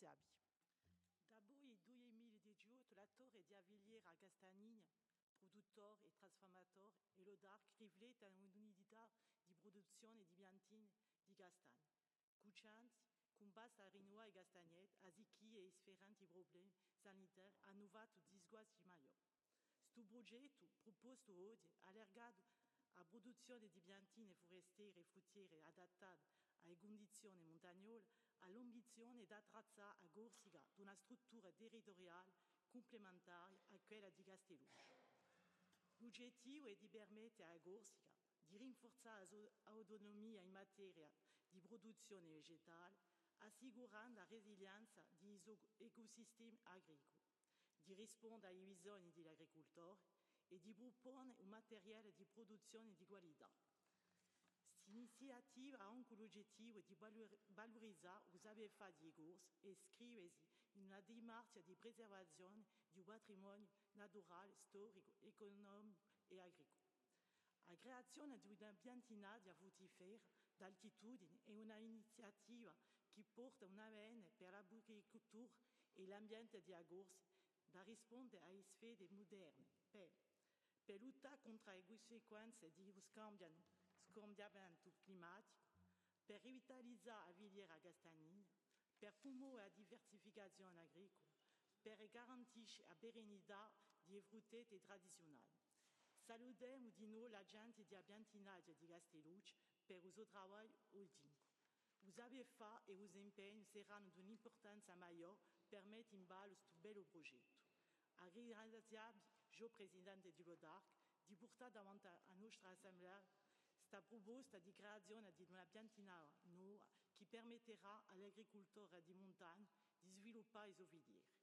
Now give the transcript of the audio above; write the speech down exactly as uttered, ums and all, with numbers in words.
ringrazià vi. Dapoi u dui mila è diciottu, l'attori di a filiera castagnina, pruduttori è trasfurmatori, è l'ODARC riflettenu à un'unità di pruduzzione di piantine di castagni, cucenti, cumpatti à rinnuvà i castagnetti, à sicchì i sferenti prublemi sanitarii anu fattu disguasti maiori. Stu prugettu, prupostu oghje, allargatu à a pruduzzione di piantine furestiere è fruttiere adattate à e cundizione muntagnole, hà l'ambizione d'attrazzà a Corsica d'una struttura territuriale cumplementaria à quella di Castellucciu. L'ugettivu hè di permette à a Corsica di rinfurzà a so autonomia in materia di pruduzzione vegetale, assicurando a resilienza di i so ecusistemi agriculi, di risponde à i bisogni di l'agricultori è di prupone un materiale di pruduzzione di qualità. St'iniziativa hà ancu l'ugettivu di valur-, valurizà u sapè fà di i Corsi è iscrivesi in una dimarchja di preservazione di u patrimoniu naturale, storicu, ecunomicu è agriculu. A creazione d'una piantinaghja fruttifera d'altitudine hè una iniziativa chì porta un avvene per l'agricultura è l'ambiente di a Corsica da risponde à e sfide muderne, per, per luttà contr'à e cunsequenze di u scambian-, scambiamentu climaticu, per rivitalizà a filiera castagnina, per prumove a diversificazione agricula, per garantisce a perennità di e fruttette tradiziunali. Salutemu di novu a ghjente di a piantinaghja di Castellucciu per u so travagliu ultimu. U sapè fà è u so impegnu seranu d'un'impurtanza maiò per mette in ballu stu bellu prugettu. À ringrazià vi, signor Presidente di l'ODARC, di purtà davanti à a nostra Assemblea sta pruposta di creazione d'una piantina nova chì permetterà à l'agricultura di muntagna di sviluppà i so filieri.